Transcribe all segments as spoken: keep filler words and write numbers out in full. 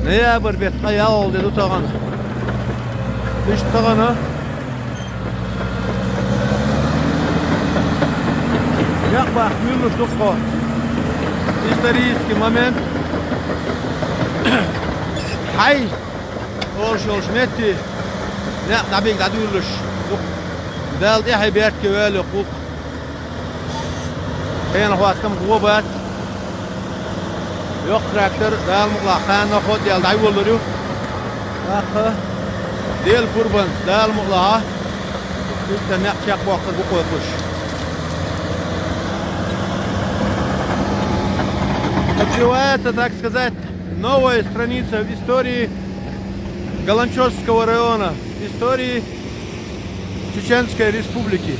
Ноябрь бетта ялгӀалла де ду тахана. Иштта тахана. Некъ баккха юьллуш ду-кх. Исторический момент. Хьай! Олуш йолуш метте некъ дӀабига дӀадуьйлуш ду-кх. Далла тӀаьхье беркате ваьлла гӀуллакх. Хенахоттам гӀо бац. Йоккха трактор, Дала мукъалахь, кхана ходдаьлла дӀайолалур ю. ТӀаккха Делан пурбанца, Дала мукъалахь, иштта некъ чекхбоккхур бу кхойкхуш. Открывается, так сказать, новая страница в истории Галанчожского района, истории Чеченской Республики.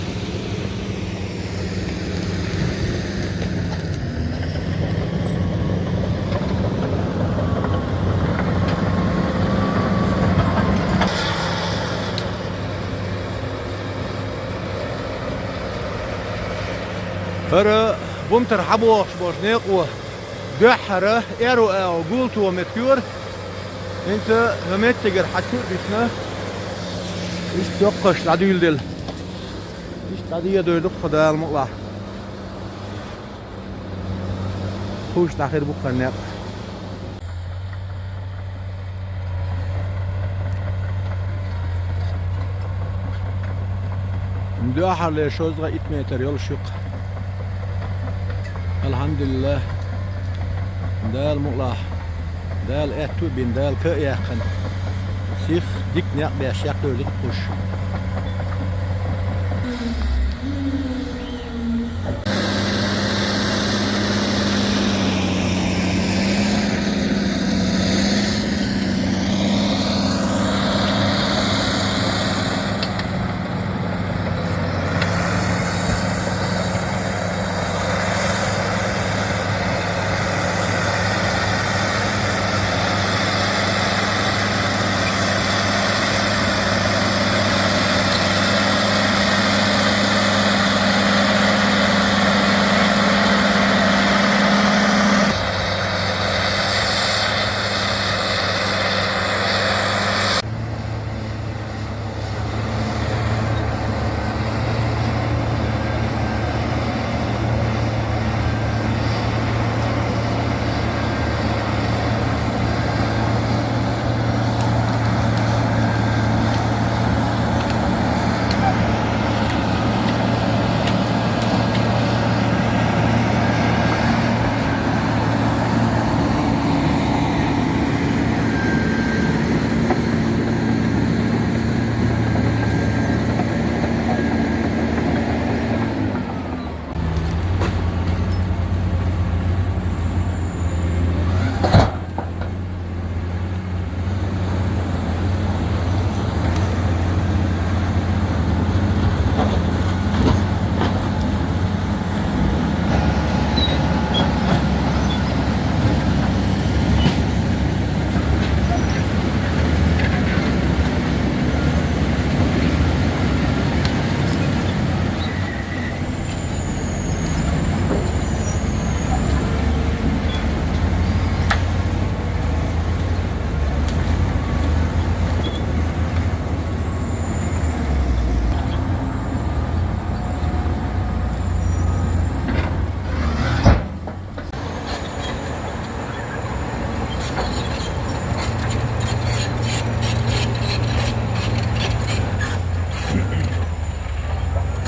ХӀара бунтар хьабохуш болчу некъо дуьххьара аьрру агӀо гулто меттиг яра. ХӀинца хӀара меттигара хьачу а дисна, иштта йоккхаш дӀадуьйладелла. Иштта дӀадедойр ду-кх, Дала мукъалахь. Кхузахь дӀахир бу-кх хӀара некъ. Дуьххьарлера шовзткъе итт метр йолуш ю-кх. Алхьамдулиллах. Дала мукъалахь. Дала аьтту а бина, Дала ка а яьккхина. Сих дика некъ беш яккхийр ду-кх кхуш.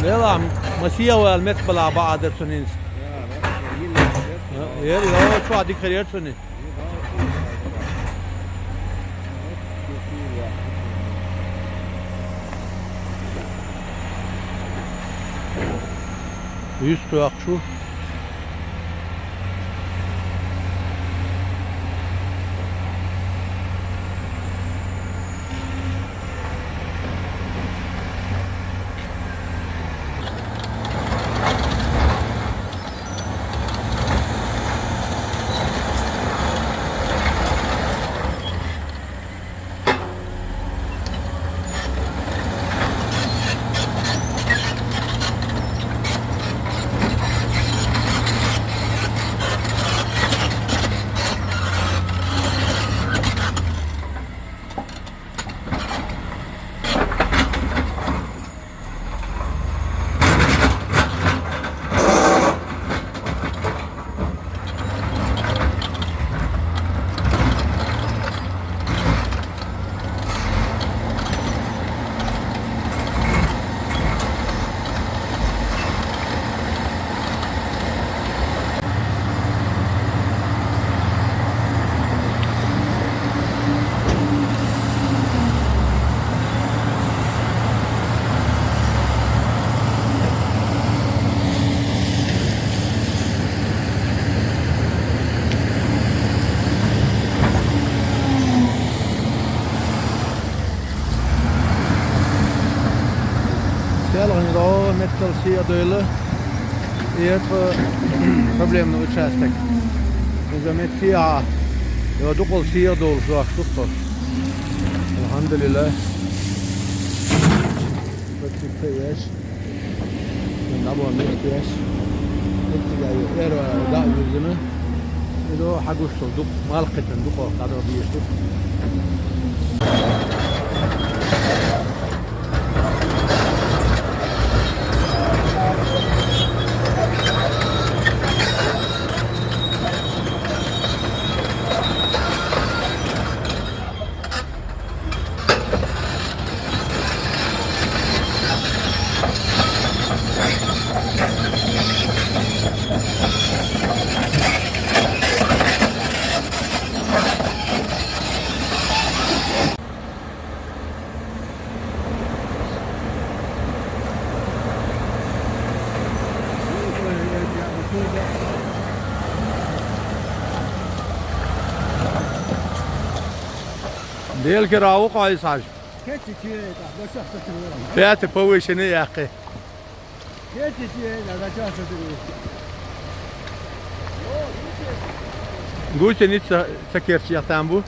Делахь, ма сехьа вала меттабала бакъ а дара цунна хӀинца. Яра, яра, чохь дика хир яра цунна. Юьстах шу. ЯлгӀа догӀу меттала сиха дойла, и тхо проблемный участок. Иза метта сиха, йо, дукхал сиха долуш дош ду тхо. Алхьамдулилла. Подписаться еш. Набон меттеш. Эццигай эр да юзина. Идо хьагуш сол дукх, малх кхетан дукх, кадо биеш дукх. Дела кира ву кхойсаш. Кечи чуьйта, доча сатур. Пятый повышенный яхкъи. Кечи чуьйта, доча сатур. Гусеница ца керчи яхтам бу.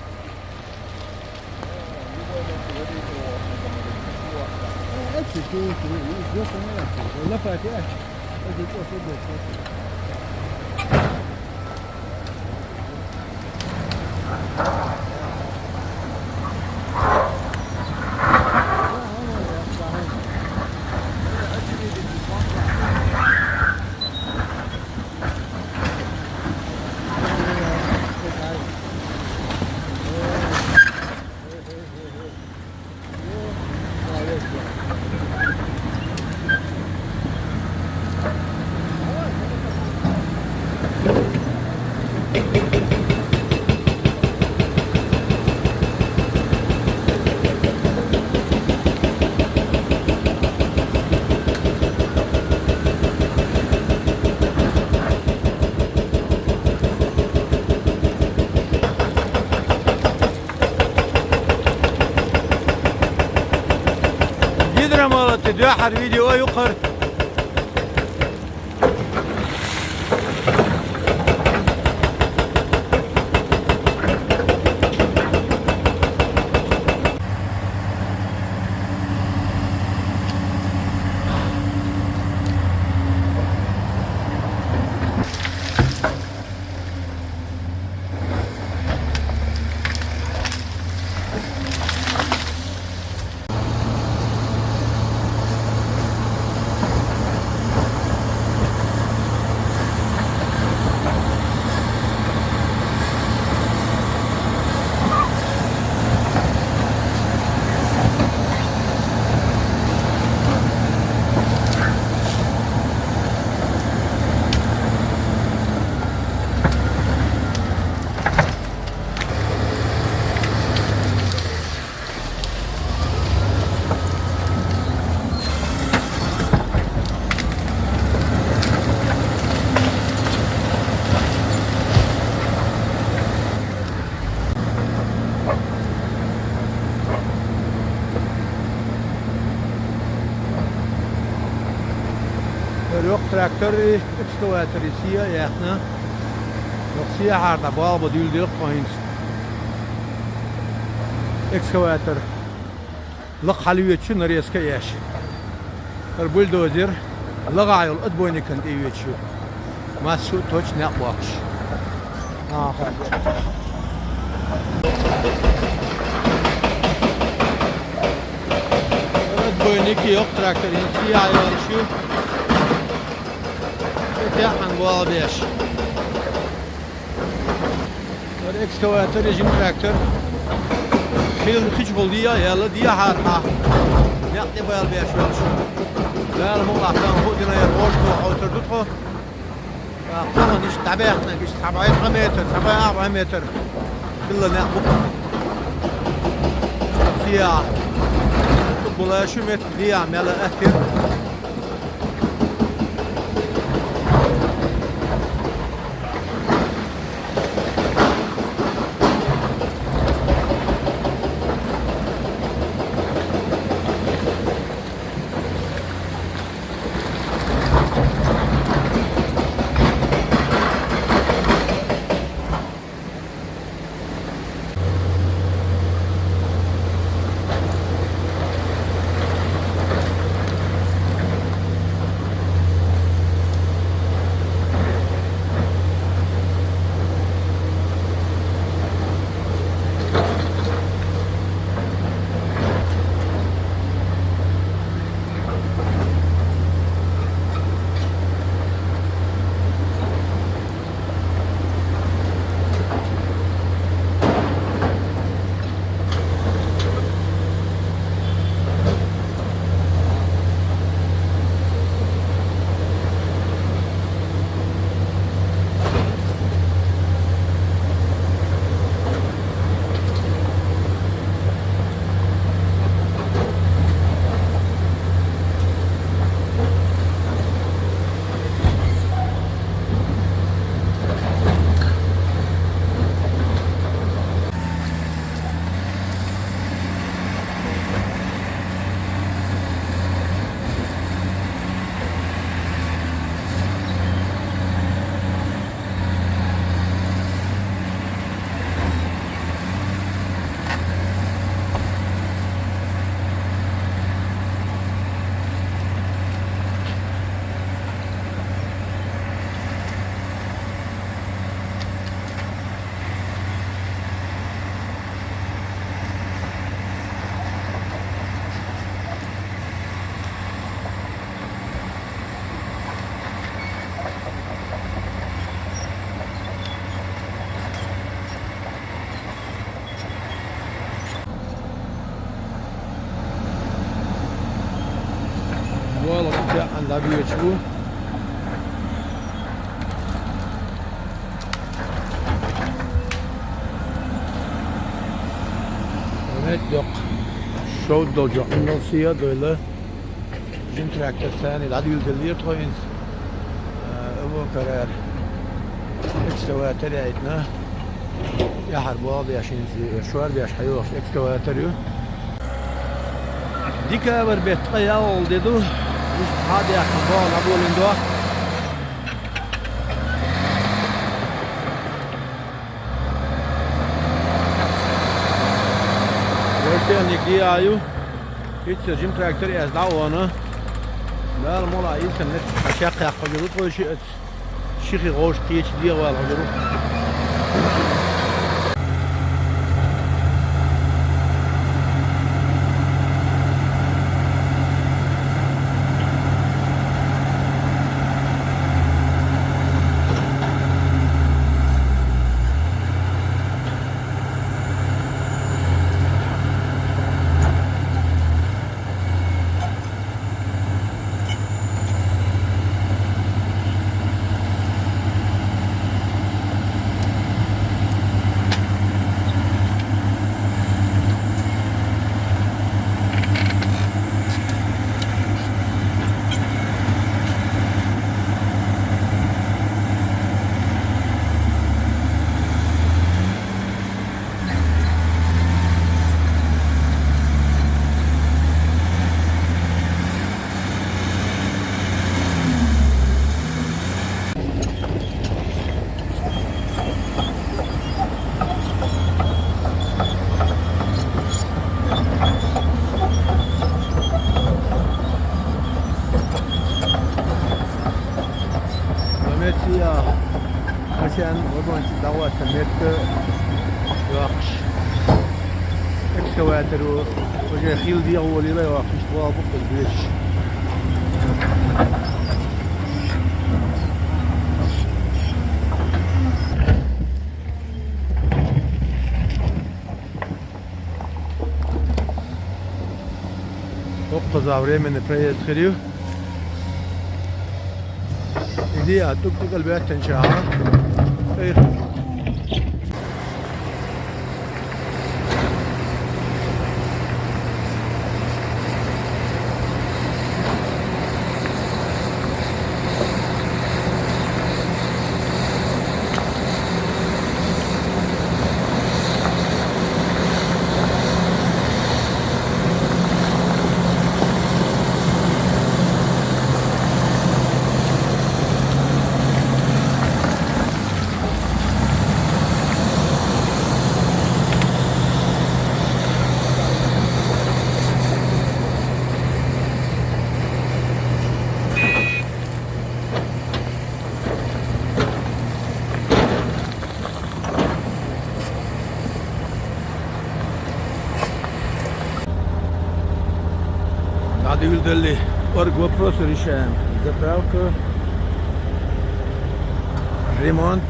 Гидромолоты, дуьххьара видео юкъара. Эр йоккха трактор, экскаватор, сиха яьхна. Йоккха сиха хьарда, болх бан дуьйладелла тхо хӀинца. Экскаватор. Лакха хьалвечу нарезка еш. ХӀара бульдозер лагӀа йолу отбойникана тӀе йоьдуш ю. Массо а точно некъ боккхуш. Аха. Отбойник йоккха тракторин сиха йолуш ю. И тӀаьхьана болх беш. ХӀара экскаватор, жима трактор. Хилла хи чухула дехьа а яьлла, дехьара хьа. Некъ тӀе бала беш йолуш. Дала мукъалахь, тахана хӀу дина яра вожа тоху хьовсур ду тхо. ТӀаккха тахана иштта дӀабаьхна, иштта цхьа бӀе цхьа метр, цхьа бӀе арбан метр. Хилла некъ бу. Сиа. Була шу метр дехьа мел а аьттира. Валла, цхьаъ дӀабоьдуш ву. Вет доккха. Шовда долчохь хӀума сий а дойла. Жима трактор санна дӀадуьйладеллера тхо хӀинца. А, аво карара. Экскаватор яйтина. Яхьар болх беш хӀинца, шор беш хьайогӀуш экскаватор ю. Декабрь беттан ткъе ялхалгӀа де ду. Иштта хьа а даьккхина, болх дӀаболийна дохку. Вайтенник дӀа а ю. ХӀинца жима трактор эцна дӀа а вахана. Дала мукъ лахь, ийсана меттиг чекхъяккха хьожур ду тхо шиъ. Ши-хи гӀовшах кхечу дегӀан вала хьожур ву. Коммерция. Масен вагончик дӀахӀотта меттиг йоккхуш. Экскаватор уже хилла дегӀ волийла йоккхуш, болх бу кхуза беш. ХӀокхуза временный проезд хир ю. Иди а тӀуг-тӀугал беттанча а. Эх. ДӀадуьйладелли, орг вопроса решаем. Заправка, ремонт.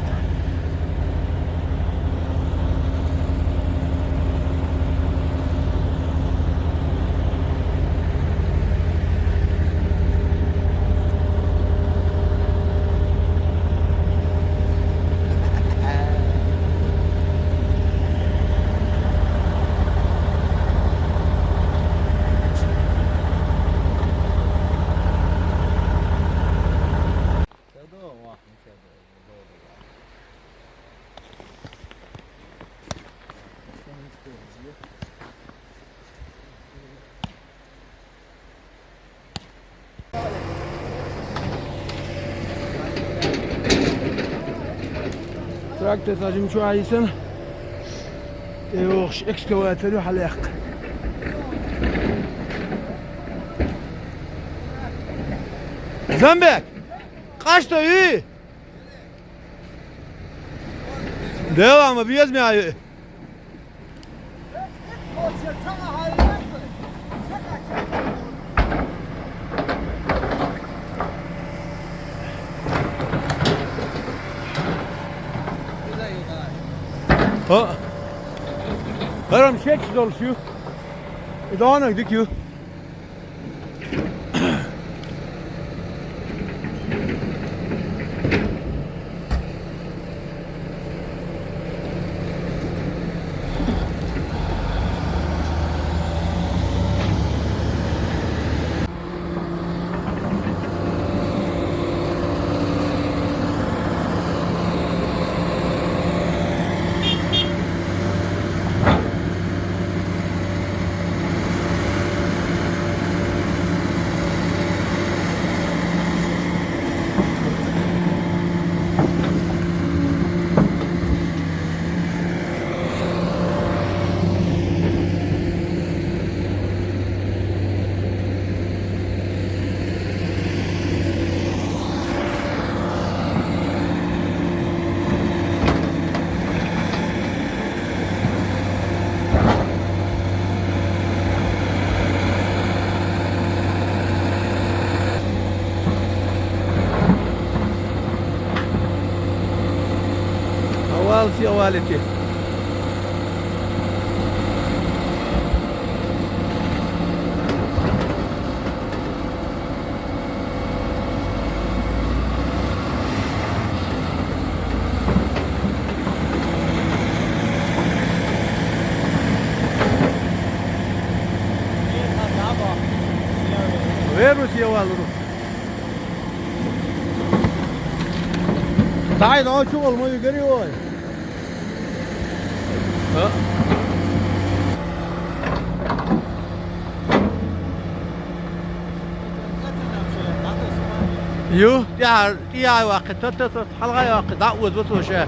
Трактор сажим чу айсан. ТӀейогӀуш экскаватор ю хьалаяккха. Замбек! Къаста ю! Дела, ма беза мя ю! О! ХӀара-м шеча долуш ю. И донаг дика ю. يا والدي. Вернусь я валру. Дай ночу волну игорю. Ю, я, я вакъи, то, то, то, халгъа вакъи, да, уз, уз, уз, ше.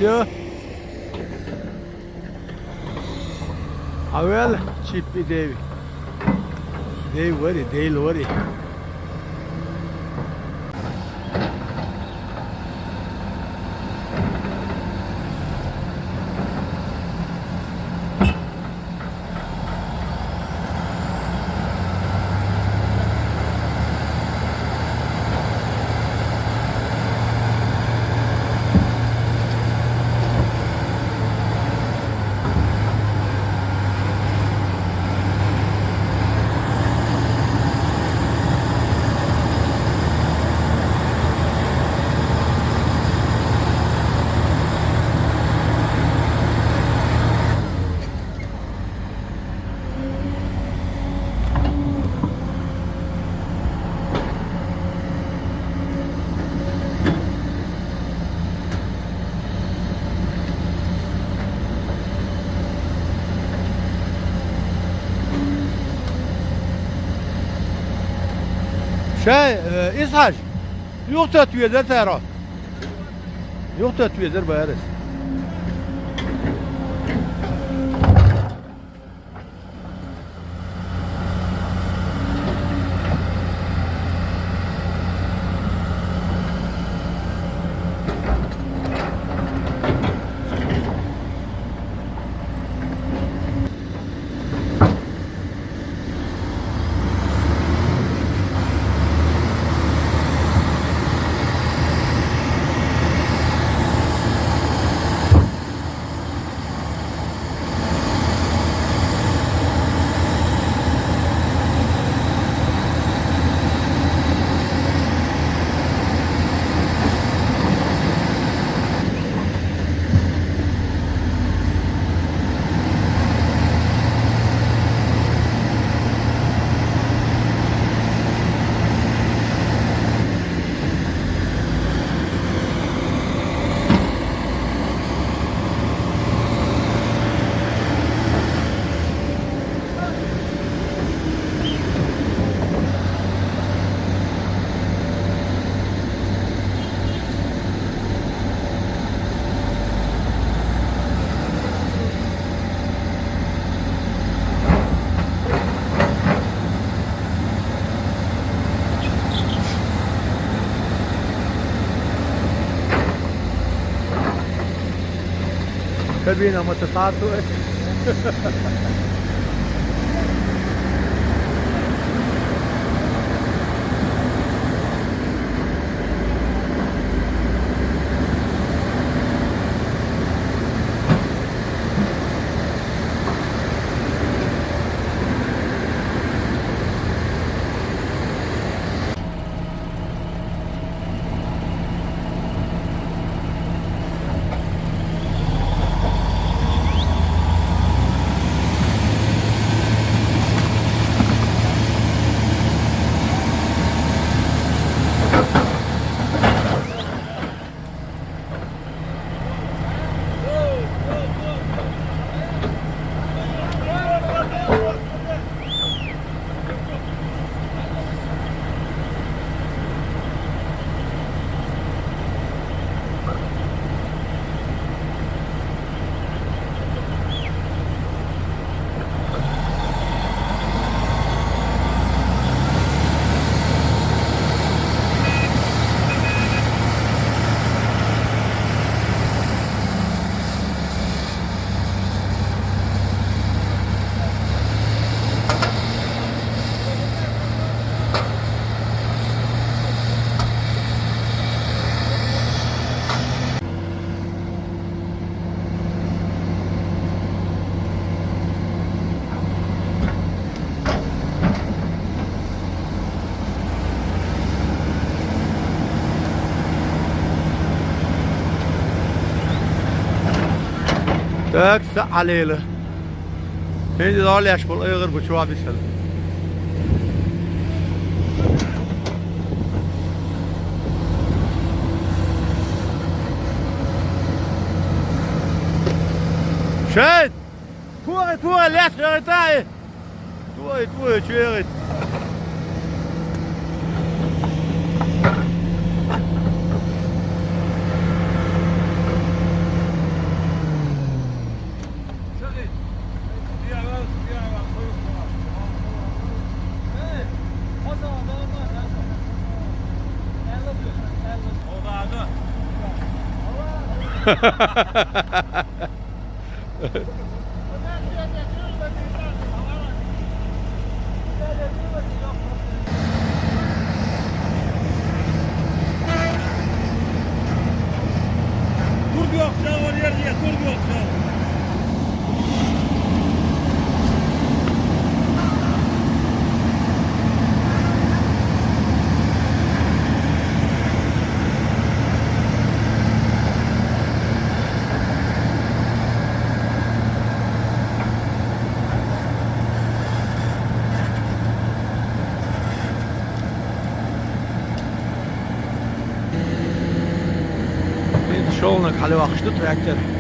Всё. Авел чипи деви. Деви вари, деви вари. Şey, e, İshak, yok da tüyede tera. Yok da tüyedir bayarız. Kabina motosatto. Ökse alele. Hindi de leş bol ıgır bu çuva bisel. Schön! Tore, Tore, leş, Tore, Tore! Tore, Tore, Tore! Dur bir okşa, oraya diye dur bir okşa. Biz şoluna kalıp akıştı traktor.